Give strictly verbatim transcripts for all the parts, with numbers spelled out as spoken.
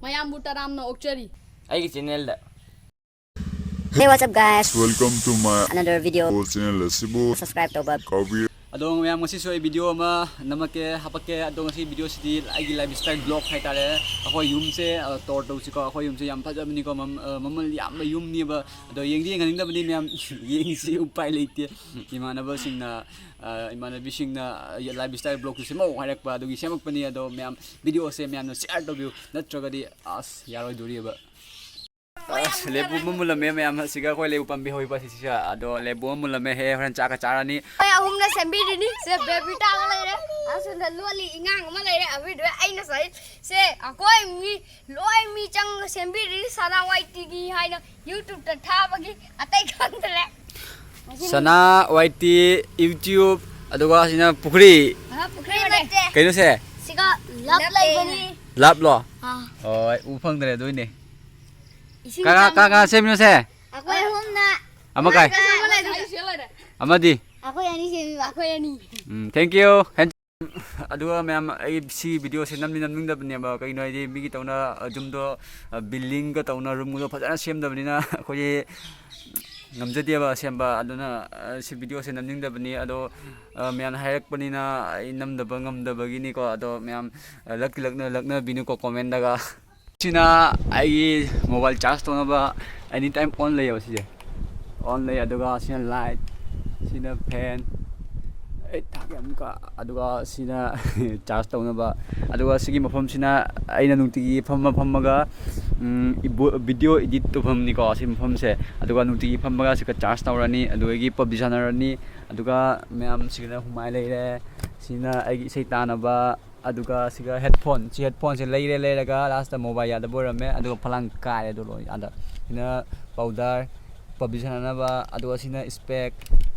ꯃꯌꯥꯝꯕꯨ ꯇꯔꯥꯝꯅ ꯑꯣꯛꯆꯔꯤ꯫ ꯑꯩꯒꯤ ꯆꯦꯅꯦꯜꯗ꯫ Hey, what's up, guys? Welcome to my Another video. Channel ꯑꯁꯤꯕꯨ Subscribe ꯇꯧꯕ ꯀꯥꯎꯕꯤꯔ ꯑꯗꯣ ꯃꯌꯥꯝ, ꯉꯁꯤꯁꯨ ꯑꯩ ꯚꯤꯗꯤꯑꯣ ꯑꯃ ꯅꯝꯃꯛꯀꯦ, ꯍꯥꯄꯛꯀꯦ꯫ ꯑꯗꯣ ꯉꯁꯤ ꯚꯤꯗꯤꯑꯣꯁꯤꯗꯤ ꯑꯩꯒꯤ ꯂꯥꯏꯐ ꯁ꯭ꯇꯥꯏꯜ ꯕ꯭ꯂꯣꯛ ꯍꯥꯏꯇꯥꯔꯦ꯫ ꯑꯩꯈꯣꯏ ꯌꯨꯝꯁꯦ, ꯑ, ꯇꯣꯔ ꯇꯧꯁꯤꯀꯣ꯫ ꯑꯩꯈꯣꯏ ꯌꯨꯝꯁꯦ ꯌꯥꯝ ꯐꯖꯕꯅꯤꯀꯣ, ꯃꯝ-, ꯑ, ꯃꯃꯜ ꯌꯥꯝꯕ ꯌꯨꯝꯅꯦꯕ꯫ ꯑꯗꯣ ꯌꯦꯡꯗꯤ ꯌꯦꯡꯍꯟꯅꯤꯡꯗꯕꯅꯤ ꯃꯌꯥꯝ, ꯌꯦꯡꯁꯤ, ꯎꯄꯥꯏ ꯂꯩꯇꯦ꯫ ꯏꯃꯥꯟꯅꯕꯁꯤꯡꯅ, ꯑ, ꯏꯃꯥꯟꯅꯕꯤꯁꯤꯡꯅ, ꯑ, ꯂꯥꯏꯐ ꯁ꯭ꯇꯥꯏꯜ ꯕ꯭ꯂꯣꯛꯁꯨ ꯁꯦꯝꯃꯛꯑꯣ ꯍꯥꯏꯔꯛꯄ, ꯑꯗꯨꯒꯤ ꯁꯦꯝꯃꯛꯄꯅꯤ꯫ ꯑꯗꯣ ꯃꯌꯥꯝ, ꯚꯤꯗꯤꯑꯣꯁꯦ ꯃꯌꯥꯝꯅ ꯁꯤꯌꯥꯔ ꯇꯧꯕꯤꯌꯨ, ꯅꯠꯇ꯭ꯔꯒꯗꯤ ꯑꯁ, ꯌꯥꯔꯣꯏꯗꯣꯔꯤꯑꯕ꯫ ꯑꯁ, ꯂꯦꯕꯨ ꯑꯃ ꯃꯨꯜꯂꯝꯃꯦ ꯃꯌꯥꯝ꯫ ꯑꯁꯤꯒ ꯑꯩꯈꯣꯏ ꯂꯦꯕꯨ ꯄꯥꯝꯕꯤ ꯍꯧꯕ ꯁꯤꯁꯤꯒ꯫ ꯑꯗꯣ ꯂꯦꯕꯨ ꯑꯃ ꯃꯨꯜꯂꯝꯃꯦ ꯍꯦ, ꯍꯣꯔꯦꯟ ꯆꯥꯛꯀ ꯆꯥꯔꯅꯤ꯫ ꯑꯩꯈꯣꯏ ꯑꯍꯨꯝꯅ ꯁꯦꯝꯕꯤꯔꯤꯅꯤ꯫ ꯁꯦ, ꯕꯦꯕꯤꯇꯥ ꯑꯃ ꯂꯩꯔꯦ, ꯑꯁꯣꯝꯗ ꯂꯣꯜꯂꯤ ꯏꯉꯥꯡ ꯑꯃ ꯂꯩꯔꯦ, ꯑꯕꯤꯗꯨ ꯑꯩꯅ ꯁꯥꯏ꯫ ꯁꯦ, ꯑꯩꯈꯣꯏ ꯃꯤ ꯂꯣꯏ ꯃꯤ ꯆꯪꯉꯒ ꯁꯦꯝꯕꯤꯔꯤꯅꯤ ꯁꯅꯥ ꯋꯥꯏ ꯇꯤꯒꯤ ꯍꯥꯏꯅ YouTube ꯇ ꯊꯥꯕꯒꯤ꯫ ꯑꯇꯩ ꯈꯪꯗ꯭ꯔꯦ꯫ ꯁꯅꯥ ꯋꯥꯏ ꯇꯤ, YouTube, ꯑꯗꯨꯒ ꯁꯤꯅ ꯄꯨꯈ꯭ꯔꯤ꯫ ꯑ, ꯄꯨꯈ꯭ꯔꯤ ꯅꯠꯇꯦ꯫ ꯀꯩꯅꯣꯁꯦ? ꯁꯤꯒ ꯂꯞ ꯂꯩꯕꯅꯤ꯫ ꯂꯥꯞꯂꯣ? ꯑꯥ꯫ ꯍꯣꯏ, ꯎ ꯐꯪꯗ꯭ꯔꯦ ꯑꯗꯨꯏꯅꯦ꯫ ꯏꯁꯤꯡ ꯀꯅꯥ ꯆꯥꯝꯕ꯫ ꯀꯅꯥ ꯁꯦꯝꯃꯤꯅꯣꯁꯦ? ꯑꯩꯈꯣꯏ ꯑꯍꯨꯝꯅ꯫ ꯑꯃ ꯀꯥꯏ? ꯑꯃ ꯂꯩꯔꯦ꯫ ꯑꯃꯗꯤ? ꯑꯩꯈꯣꯏ ꯑꯅꯤ ꯁꯦꯝꯃꯤꯕ꯫ ꯑꯩꯈꯣꯏ ꯑꯅꯤ꯫ ꯎꯝ, thank you꯫ Hand-, ꯑꯗꯨꯒ ꯃꯌꯥꯝ, ꯑꯩ ꯁꯤ ꯚꯤꯗꯤꯑꯣꯁꯦ ꯅꯝꯗꯤ ꯅꯝꯅꯤꯡꯗꯕꯅꯦꯕ꯫ ꯀꯩꯒꯤꯅꯣ ꯍꯥꯏꯗꯤ ꯃꯤꯒꯤ ꯇꯧꯅ ꯌꯨꯝꯗꯣ, ꯑ, building ꯒ ꯇꯧꯅ room ꯒꯗꯣ ꯐꯖꯅ ꯁꯦꯝꯗꯕꯅꯤꯅ ꯑꯩꯈꯣꯏꯗꯤ ꯉꯝꯖꯗꯦꯕ ꯁꯦꯝꯕ꯫ ꯑꯗꯨꯅ, ꯑ, ꯁꯤ ꯚꯤꯗꯤꯑꯣꯁꯦ ꯅꯝꯅꯤꯡꯗꯕꯅꯤ꯫ ꯑꯗꯣ, ꯑ, ꯃꯌꯥꯝꯅ ꯍꯥꯏꯔꯛꯄꯅꯤꯅ ꯑꯩ ꯅꯝꯗꯕ ꯉꯝꯗꯕꯒꯤꯅꯤꯀꯣ꯫ ꯑꯗꯣ ꯃꯌꯥꯝ, ꯑ, ꯂꯛꯇꯤ ꯂꯛꯅ-, ꯂꯛꯅꯕꯤꯅꯨꯀꯣ comment ꯗꯒ꯫ ꯁꯤꯅ ꯑꯩꯒꯤ mobile charge ꯇꯧꯅꯕ, any time on ꯂꯩꯌꯦꯕ ꯁꯤꯁꯦ꯫ On ꯂꯩ, ꯑꯗꯨꯒ ꯁꯤꯅ light, ꯁꯤꯅ fan, ꯑꯩ ꯊꯥꯒꯦ ꯑꯃꯨꯛꯀ꯫ ꯑꯗꯨꯒ ꯁꯤꯅ charge ꯇꯧꯅꯕ꯫ ꯑꯗꯨꯒ ꯁꯤꯒꯤ ꯃꯐꯝꯁꯤꯅ ꯑꯩꯅ ꯅꯨꯡꯇꯤꯒꯤ ꯐꯝꯃ ꯐꯝꯃꯒ, ꯎꯝ, ꯏꯕꯣ-, video edit ꯇꯧꯐꯝꯅꯤꯀꯣ ꯁꯤ ꯃꯐꯝꯁꯦ꯫ ꯑꯗꯨꯒ ꯅꯨꯡꯇꯤꯒꯤ ꯐꯝꯃꯒ ꯁꯤꯒ charge ꯇꯧꯔꯅꯤ, ꯑꯗꯨꯗꯒꯤ PUBG ꯁꯥꯟꯅꯔꯅꯤ꯫ ꯑꯗꯨꯒ ꯃꯌꯥꯝ ꯁꯤꯒꯅ ꯍꯨꯃꯥꯏ ꯂꯩꯔꯦ, ꯁꯤꯅ ꯑꯩꯒꯤ ꯏꯁꯩ ꯇꯥꯅꯕ꯫ ꯑꯗꯨꯒ ꯁꯤꯒ headphone, ꯁꯤ headphone ꯁꯦ ꯂꯩꯔꯦ, ꯂꯩꯔꯒ last ꯇ mobile ꯌꯥꯗꯕ ꯑꯣꯏꯔꯝꯃꯦ꯫ ꯑꯗꯨꯒ ꯐꯂꯥꯡ ꯀꯥꯏꯔꯦ ꯑꯗꯣ ꯂꯣꯏ ꯑꯥꯗ꯫ ꯁꯤꯅ powder, PUBG ꯁꯥꯟꯅꯅꯕ, ꯑꯗꯨꯒ ꯁꯤꯅ spec,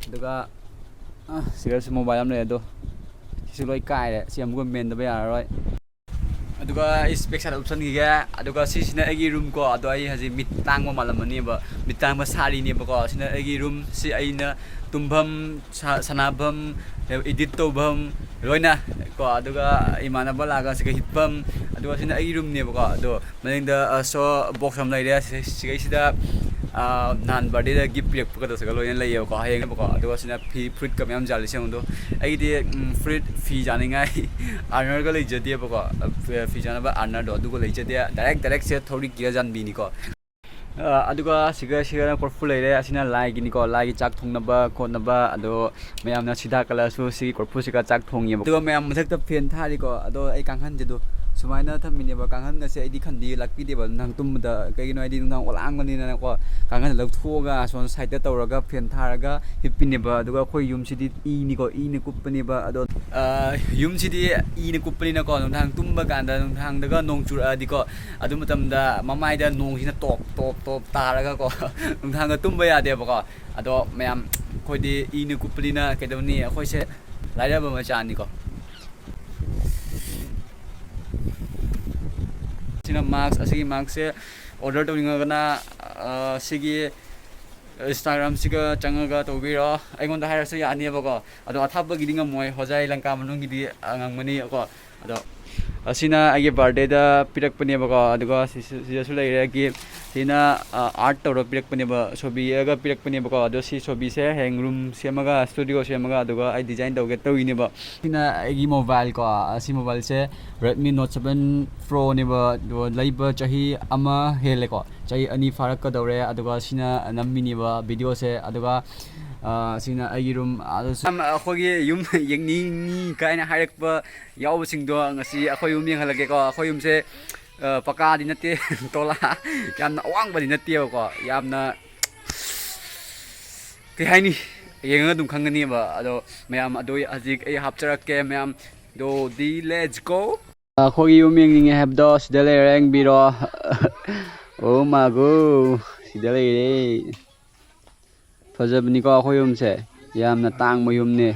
ꯑꯗꯨꯒ, ꯑ, ꯁꯤꯒꯁꯨ mobile ꯑꯃ ꯂꯩ ꯑꯗꯣ, ꯁꯤꯁꯨ ꯂꯣꯏ ꯀꯥꯏꯔꯦ꯫ ꯁꯤ ꯑꯃꯨꯛꯀ ꯃꯦꯟꯗꯕ ꯌꯥꯔꯔꯣꯏ꯫ ꯑꯗꯨꯒ ꯑꯩ ꯏꯁꯄꯦꯛ ꯁꯥꯗ ꯎꯞꯁꯟꯈꯤꯒꯦ꯫ ꯑꯗꯨꯒ ꯁꯤꯁꯤꯅ ꯑꯩꯒꯤ ꯔꯨꯝ ꯀꯣ꯫ ꯑꯗꯣ ꯑꯩ ꯍꯧꯖꯤꯛ ꯃꯤꯠ ꯇꯥꯡꯕ ꯃꯥꯜꯂꯝꯃꯅꯦꯕ, ꯃꯤꯠ ꯇꯥꯡꯕ ꯁꯥꯔꯤꯅꯦꯕꯀꯣ꯫ ꯁꯤꯅ ꯑꯩꯒꯤ ꯔꯨꯝ, ꯁꯤ ꯑꯩꯅ ꯇꯨꯝꯐꯝ, ꯁꯥ- ꯁꯥꯟꯅꯐꯝ, ꯏꯗꯤꯠ ꯇꯧꯐꯝ ꯂꯣꯏꯅ ꯀꯣ꯫ ꯑꯗꯨꯒ ꯏꯃꯥꯟꯅꯕ ꯂꯥꯛꯑꯒ ꯁꯤꯒ ꯍꯤꯠꯐꯝ꯫ ꯑꯗꯨꯒ ꯁꯤꯅ ꯑꯩꯒꯤ ꯔꯨꯝꯅꯦꯕꯀꯣ꯫ ꯑꯗꯣ ꯃꯅꯤꯡꯗ ꯁꯣ ꯕꯣꯛꯁ ꯑꯃ ꯂꯩꯔꯦ꯫ ꯁꯤ- ꯁꯤꯒꯩꯁꯤꯗ ꯅꯍꯥꯟ ꯕꯥꯔꯗꯦꯗ ꯒꯤꯐ ꯄꯤꯔꯛꯄꯒꯗꯣ ꯁꯤꯒ ꯂꯣꯏꯅ ꯂꯩꯌꯦꯕꯀꯣ꯫ ꯍꯌꯦꯡꯅꯦꯕꯀꯣ꯫ ꯑꯗꯨꯒ ꯁꯤꯅ ꯐꯤ, ꯐꯨꯔꯤꯠꯀ ꯃꯌꯥꯝ ꯌꯥꯜꯂꯤꯁꯦ ꯌꯦꯡꯉꯨꯗꯣ꯫ ꯑꯩꯒꯤꯗꯤ ꯐꯨꯔꯤꯠ ꯐꯤ ꯌꯥꯅꯤꯡꯉꯥꯏ ꯑꯥꯔꯅꯔꯒ ꯂꯩꯖꯗꯦꯕꯀꯣ꯫ ꯐꯤ ꯆꯥꯅꯕ ꯑꯥꯔꯅꯔꯗꯣ ꯑꯗꯨꯒ ꯂꯩꯖꯗꯦ꯫ ꯗꯥꯏꯔꯦꯛ ꯗꯥꯏꯔꯦꯛꯁꯦ ꯊꯧꯔꯤ ꯀꯤꯔ ꯌꯥꯟꯕꯤꯅꯤꯀꯣ꯫ ꯑꯗꯨꯒ ꯁꯤꯒ ꯁꯤꯒꯅ ꯀꯣꯔꯐꯨ ꯂꯩꯔꯦ꯫ ꯑꯁꯤꯅ ꯂꯥꯏꯒꯤꯅꯤꯀꯣ, ꯂꯥꯏꯒꯤ ꯆꯥꯛ ꯊꯣꯡꯅꯕ ꯈꯣꯠꯅꯕ꯫ ꯑꯗꯣ ꯃꯌꯥꯝꯅ ꯁꯤꯗ ꯀꯠꯂꯁꯨ ꯁꯤꯒꯤ ꯀꯣꯔꯐꯨꯁꯤꯒ ꯆꯥꯛ ꯊꯣꯡꯉꯦꯕ꯫ ꯑꯗꯨꯒ ꯃꯌꯥꯝ ꯃꯊꯛꯇ ꯐꯦꯟ ꯊꯥꯔꯤꯀꯣ꯫ ꯑꯗꯣ ꯑꯩ ꯀꯥꯡꯈꯟꯁꯤꯗꯣ ꯁꯨꯃꯥꯏꯅ ꯊꯝꯃꯤꯅꯦꯕ꯫ ꯀꯥꯡꯈꯟꯒꯁꯦ ꯑꯩꯗꯤ ꯈꯟꯗꯤ ꯂꯥꯛꯄꯤꯗꯦꯕ ꯅꯨꯡꯗꯥꯡ ꯇꯨꯝꯕꯗ꯫ ꯀꯩꯒꯤꯅꯣ ꯍꯥꯏꯗꯤ ꯅꯨꯡꯗꯥꯡ ꯑꯣꯂꯥꯡꯕꯅꯤꯅꯀꯣ꯫ ꯀꯥꯡꯈꯟꯁꯦ ꯂꯧꯊꯣꯛꯑꯒ ꯑꯁꯣꯝ ꯁꯥꯏꯗꯠꯇ ꯇꯧꯔꯒ ꯐꯦꯟ ꯊꯥꯔꯒ ꯍꯤꯞꯄꯤꯅꯦꯕ꯫ ꯑꯗꯨꯒ ꯑꯩꯈꯣꯏ ꯌꯨꯝꯁꯤꯗꯤ ꯏꯅꯤꯀꯣ, ꯏꯅ ꯀꯨꯞꯄꯅꯦꯕ꯫ ꯑꯗꯣ ꯌꯨꯝꯁꯤꯗꯤ ꯏꯅ ꯀꯨꯞꯄꯅꯤꯅꯀꯣ, ꯅꯨꯡꯗꯥꯡ ꯇꯨꯝꯕ ꯀꯥꯟꯗ, ꯅꯨꯡꯗꯥꯡꯗꯒ ꯅꯣꯡ ꯆꯨꯔꯛꯑꯗꯤꯀꯣ, ꯑꯗꯨ ꯃꯇꯝꯗ ꯃꯃꯥꯏꯗ ꯅꯣꯡꯁꯤꯅ ꯇꯣꯞ ꯇꯣꯞ ꯇꯣꯞ ꯇꯥꯔꯒꯀꯣ ꯅꯨꯡꯗꯥꯡꯗ ꯇꯨꯝꯕ ꯌꯥꯗꯦꯕꯀꯣ꯫ ꯑꯗꯣ ꯃꯌꯥꯝ, ꯑꯩꯈꯣꯏꯗꯤ ꯏꯅ ꯀꯨꯞꯄꯅꯤꯅ ꯀꯩꯗꯧꯅꯤ, ꯑꯩꯈꯣꯏꯁꯦ ꯂꯥꯏꯔꯕ ꯃꯆꯥꯅꯤꯀꯣ꯫ ꯁꯤꯅ ꯃꯥꯛꯁ꯫ ꯑꯁꯤꯒꯤ ꯃꯥꯛꯁꯁꯦ ꯑꯣꯔꯗꯔ ꯇꯧꯅꯤꯡꯉꯒꯅ ꯁꯤꯒꯤ ꯏꯟꯁꯇꯥꯒ꯭ꯔꯥꯝꯁꯤꯒ ꯆꯪꯉꯒ ꯇꯧꯕꯤꯔꯣ꯫ ꯑꯩꯉꯣꯟꯗ ꯍꯥꯏꯔꯁꯨ ꯌꯥꯅꯤꯕꯀꯣ꯫ ꯑꯗꯣ ꯑꯊꯥꯞꯄꯒꯤꯗꯤ ꯉꯝꯃꯣꯏ, ꯍꯣꯖꯥꯏ ꯂꯪꯀꯥ ꯃꯅꯨꯡꯒꯤꯗꯤ ꯉꯝꯒꯅꯤꯀꯣ꯫ ꯑꯗꯣ ꯑꯁꯤꯅ ꯑꯩꯒꯤ ꯕꯥꯔꯗꯦꯗ ꯄꯤꯔꯛꯄꯅꯦꯕꯀꯣ꯫ ꯑꯗꯨꯒ ꯁꯤꯗꯁꯨ ꯂꯩꯔꯦ ꯒꯤꯐ꯫ ꯁꯤꯅ ꯑꯥꯔꯠ ꯇꯧꯔ ꯄꯤꯔꯛꯄꯅꯦꯕ, ꯁꯣꯕꯤ ꯌꯦꯛꯑꯒ ꯄꯤꯔꯛꯄꯅꯦꯕꯀꯣ꯫ ꯑꯗꯣ ꯁꯤ ꯁꯣꯕꯤꯁꯦ ꯍꯌꯦꯡ ꯔꯨꯝ ꯁꯦꯝꯃꯒ, ꯁ꯭ꯇꯨꯗꯤꯑꯣ ꯁꯦꯝꯃꯒ, ꯑꯗꯨꯒ ꯑꯩ ꯗꯤꯖꯥꯏꯟ ꯇꯧꯒꯦ ꯇꯧꯔꯤꯅꯦꯕ꯫ ꯁꯤꯅ ꯑꯩꯒꯤ ꯃꯣꯕꯥꯏꯜ ꯀꯣ꯫ ꯑꯁꯤ ꯃꯣꯕꯥꯏꯜꯁꯦ ꯔꯦꯗꯃꯤ ꯅꯣꯠ ꯁꯕꯦꯟ ꯄ꯭ꯔꯣꯅꯦꯕ꯫ ꯑꯗꯣ ꯂꯩꯕ ꯆꯍꯤ ꯑꯃ ꯍꯦꯜꯂꯦꯀꯣ, ꯆꯍꯤ ꯑꯅꯤ ꯐꯥꯔꯛꯀꯗꯧꯔꯦ꯫ ꯑꯗꯨꯒ ꯁꯤꯅ ꯅꯝꯃꯤꯅꯦꯕ ꯚꯤꯗꯤꯑꯣꯁꯦ꯫ ꯑꯗꯨꯒ ꯁꯤꯅ ꯑꯩꯒꯤ ꯔꯨꯝ꯫ ꯑꯗꯨꯁꯨ ꯑꯩꯈꯣꯏꯒꯤ ꯌꯨꯝ ꯌꯦꯡꯅꯤꯡꯉꯤ ꯀꯥꯏꯅ ꯍꯥꯏꯔꯛꯄ ꯌꯥꯎꯕꯁꯤꯡꯗꯣ ꯉꯁꯤ ꯑꯩꯈꯣꯏ ꯌꯨꯝ ꯌꯦꯡꯍꯜꯂꯛꯀꯦꯀꯣ꯫ ꯑꯩꯈꯣꯏ ꯌꯨꯝꯁꯦ ꯄꯀꯥꯗꯤ ꯅꯠꯇꯦ, ꯇꯣꯂꯥ ꯌꯥꯝꯅ ꯑꯋꯥꯡꯕꯗꯤ ꯅꯠꯇꯦꯕꯀꯣ꯫ ꯌꯥꯝꯅ ꯀꯩ ꯍꯥꯏꯅꯤ, ꯌꯦꯡꯉꯒ ꯑꯗꯨꯝ ꯈꯪꯒꯅꯤꯕ꯫ ꯑꯗꯣ ꯃꯌꯥꯝ, ꯑꯗꯣ ꯍꯧꯖꯤꯛ ꯑꯩ ꯍꯥꯞꯆꯔꯛꯀꯦ ꯃꯌꯥꯝ꯫ ꯑꯗꯣꯗꯤ let's go꯫ ꯑꯩꯈꯣꯏꯒꯤ ꯌꯨꯝ ꯌꯦꯡꯅꯤꯡꯉꯦ ꯍꯥꯏꯕꯗꯣ ꯁꯤꯗ ꯂꯩꯔꯦ, ꯌꯦꯡꯕꯤꯔꯣ꯫ ꯑꯣ ꯃꯥꯒꯣ, ꯁꯤꯗ ꯂꯩꯔꯦ꯫ ꯐꯖꯕꯅꯤꯀꯣ ꯑꯩꯈꯣꯏ ꯌꯨꯝꯁꯦ, ꯌꯥꯝꯅ ꯇꯥꯡꯕ ꯌꯨꯝꯅꯦ꯫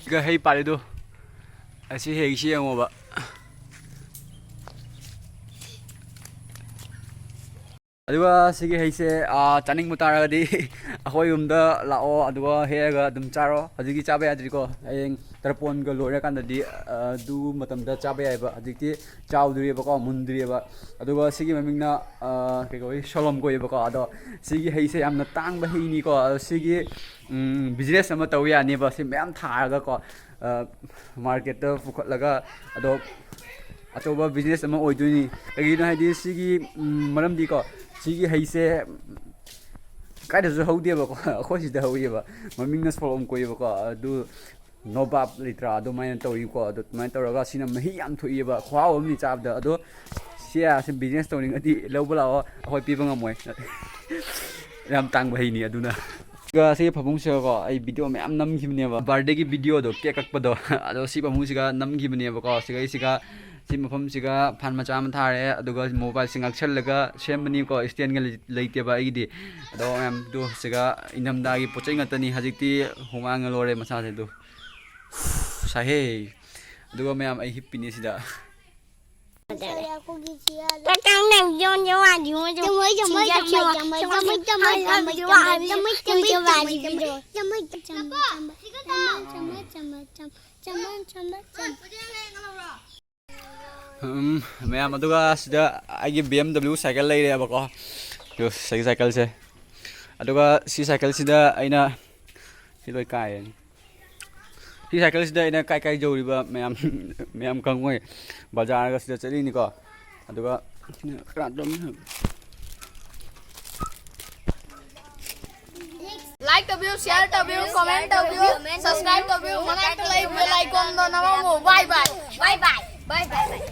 ꯁꯤꯒ ꯍꯩ ꯄꯥꯜꯂꯤꯗꯣ꯫ ꯑꯁꯤ ꯍꯩꯁꯤ ꯌꯦꯡꯉꯣꯕ꯫ ꯑꯗꯨꯒ ꯁꯤꯒꯤ ꯍꯩꯁꯦ, ꯑꯥ, ꯆꯥꯅꯤꯡꯕ ꯇꯥꯔꯒꯗꯤ ꯑꯩꯈꯣꯏ ꯌꯨꯝꯗ ꯂꯥꯛꯑꯣ, ꯑꯗꯨꯒ ꯍꯦꯛꯑꯒ ꯑꯗꯨꯝ ꯆꯥꯔꯣ꯫ ꯍꯧꯖꯤꯛꯇꯤ ꯆꯥꯕ ꯌꯥꯗ꯭ꯔꯤꯀꯣ, ꯍꯌꯦꯡ ꯇꯔꯄꯣꯟꯒ ꯂꯣꯏꯔꯀꯥꯟꯗꯗꯤ, ꯑꯥ, ꯑꯗꯨ ꯃꯇꯝꯗ ꯆꯥꯕ ꯌꯥꯏꯕ꯫ ꯍꯧꯖꯤꯛꯇꯤ ꯆꯥꯎꯗ꯭ꯔꯤꯑꯕꯀꯣ, ꯃꯨꯟꯗ꯭ꯔꯤꯑꯕ꯫ ꯑꯗꯨꯒ ꯁꯤꯒꯤ ꯃꯃꯤꯡꯅ, ꯑꯥ, ꯀꯩ ꯀꯧꯏ, ꯁꯣꯂꯣꯝ ꯀꯧꯏꯕꯀꯣ꯫ ꯑꯗꯣ ꯁꯤꯒꯤ ꯍꯩꯁꯦ ꯌꯥꯝꯅ ꯇꯥꯡꯕ ꯍꯩꯅꯤꯀꯣ꯫ ꯑꯗꯣ ꯁꯤꯒꯤ, ꯎꯝ, ꯕꯤꯖꯤꯅꯦꯁ ꯑꯃ ꯇꯧ ꯌꯥꯅꯦꯕ, ꯁꯤ ꯃꯌꯥꯝ ꯊꯥꯔꯒꯀꯣ꯫ ꯑ, ꯃꯥꯔꯀꯦꯠꯇ ꯄꯨꯈꯠꯂꯒ, ꯑꯗꯣ ꯑꯆꯧꯕ ꯕꯤꯖꯤꯅꯦꯁ ꯑꯃ ꯑꯣꯏꯗꯣꯏꯅꯤ꯫ ꯀꯩꯒꯤꯅꯣ ꯍꯥꯏꯗꯤ ꯁꯤꯒꯤ, ꯎꯝ, ꯃꯔꯝꯗꯤꯀꯣ, ꯁꯤꯒꯤ ꯍꯩꯁꯦ ꯀꯥꯏꯗꯁꯨ ꯍꯧꯗꯦꯕꯀꯣ, ꯑꯩꯈꯣꯏ ꯁꯤꯗ ꯍꯧꯋꯦꯕ꯫ ꯃꯃꯤꯡꯅ ꯁꯣꯂꯣꯝ ꯀꯧꯏꯕꯀꯣ꯫ ꯑꯗꯨ ꯅꯣꯕꯥꯞ ꯂꯩꯇ꯭ꯔꯥ, ꯑꯗꯨꯃꯥꯏꯅ ꯇꯧꯏꯀꯣ꯫ ꯑꯗꯨ ꯑꯗꯨꯃꯥꯏꯅ ꯇꯧꯔꯒ ꯁꯤꯅ ꯃꯍꯤ ꯌꯥꯝ ꯊꯣꯛꯏꯕ, ꯈꯨꯍꯥꯎ ꯑꯃꯅꯤ ꯆꯥꯕꯗ꯫ ꯑꯗꯣ ꯁꯤ, ꯁꯤ ꯕꯤꯖꯤꯅꯦꯁ ꯇꯧꯅꯤꯡꯉꯗꯤ ꯂꯧꯕ ꯂꯥꯛꯑꯣ, ꯑꯩꯈꯣꯏ ꯄꯤꯕ ꯉꯝꯃꯣꯏ꯫ ꯌꯥꯝ ꯇꯥꯡꯕ ꯍꯩꯅꯤ ꯑꯗꯨꯅ꯫ ꯑꯗꯨꯒ ꯁꯤꯒꯤ ꯐꯃꯨꯡꯁꯤꯒꯀꯣ, ꯑꯩ ꯚꯤꯗꯤꯑꯣ ꯃꯌꯥꯝ ꯅꯝꯈꯤꯕꯅꯦꯕ, ꯕꯥꯔꯗꯦꯒꯤ ꯚꯤꯗꯤꯑꯣꯗꯣ, ꯀꯦꯛ ꯀꯛꯄꯗꯣ꯫ ꯑꯗꯣ ꯁꯤ ꯐꯃꯨꯡꯁꯤꯒ ꯅꯝꯈꯤꯕꯅꯦꯕꯀꯣ꯫ ꯁꯤꯒ ꯑꯩꯁꯤꯒ ꯁꯤ ꯃꯐꯝꯁꯤꯒ ꯐꯥꯟ ꯃꯆꯥ ꯑꯃ ꯊꯥꯔꯦ, ꯑꯗꯨꯒ ꯃꯣꯕꯥꯏꯜꯁꯦ ꯉꯥꯛꯁꯜꯂꯒ ꯁꯦꯝꯕꯅꯤꯀꯣ, ꯏꯁꯇꯦꯟꯒ ꯂꯩ-, ꯂꯩꯇꯦꯕ ꯑꯩꯒꯤꯗꯤ꯫ ꯑꯗꯣ ꯃꯌꯥꯝꯗꯣ ꯁꯤꯒ ꯏꯪꯊꯝꯊꯥꯒꯤ ꯄꯣꯠ ꯆꯩ ꯉꯥꯛꯇꯅꯤ꯫ ꯍꯧꯖꯤꯛꯇꯤ ꯍꯨꯃꯥꯡꯅ ꯂꯣꯏꯔꯦ ꯃꯁꯥꯁꯦ ꯑꯗꯨ꯫ ꯁꯥꯏꯍꯦ꯫ ꯑꯗꯨꯒ ꯃꯌꯥꯝ ꯑꯩ ꯍꯤꯞꯄꯤꯅꯦ ꯁꯤꯗ꯫ ꯎꯝ, ꯃꯌꯥꯝ, ꯑꯗꯨꯒ ꯁꯤꯗ ꯑꯩꯒꯤ ꯕꯤ ꯑꯦꯝ ꯗꯕ꯭ꯂꯤꯎ ꯁꯥꯏꯀꯜ ꯂꯩꯔꯦꯕꯀꯣ꯫ ꯌꯣ, ꯁꯤꯒꯤ ꯁꯥꯏꯀꯜꯁꯦ꯫ ꯑꯗꯨꯒ ꯁꯤ ꯁꯥꯏꯀꯜꯁꯤꯗ ꯑꯩꯅ ꯁꯤ ꯂꯣꯏ ꯀꯥꯏꯔꯦ꯫ ꯁꯤ ꯁꯥꯏꯀꯜꯁꯤꯗ ꯑꯩꯅ ꯀꯥꯏ ꯀꯥꯏ ꯌꯧꯔꯤꯕ ꯃꯌꯥꯝ, ꯃꯌꯥꯝ ꯈꯪꯉꯣꯏ꯫ ꯕꯖꯥꯔꯒ ꯁꯤꯗ ꯆꯠꯂꯤꯅꯤꯀꯣ꯫ ꯑꯗꯨꯒ ꯀꯅꯥ ꯇꯧꯔꯝꯃꯤꯅꯣ? Like ꯇꯧꯕꯤꯌꯨ, share ꯇꯧꯕꯤꯌꯨ, comment ꯇꯧꯕꯤꯌꯨ, subscribe ꯇꯧꯕꯤꯌꯨ, ꯃꯅꯥꯛꯇ ꯂꯩꯕ bell icon ꯗꯣ ꯅꯝꯃꯝꯃꯨ꯫ Bye bye. Bye bye. Bye bye.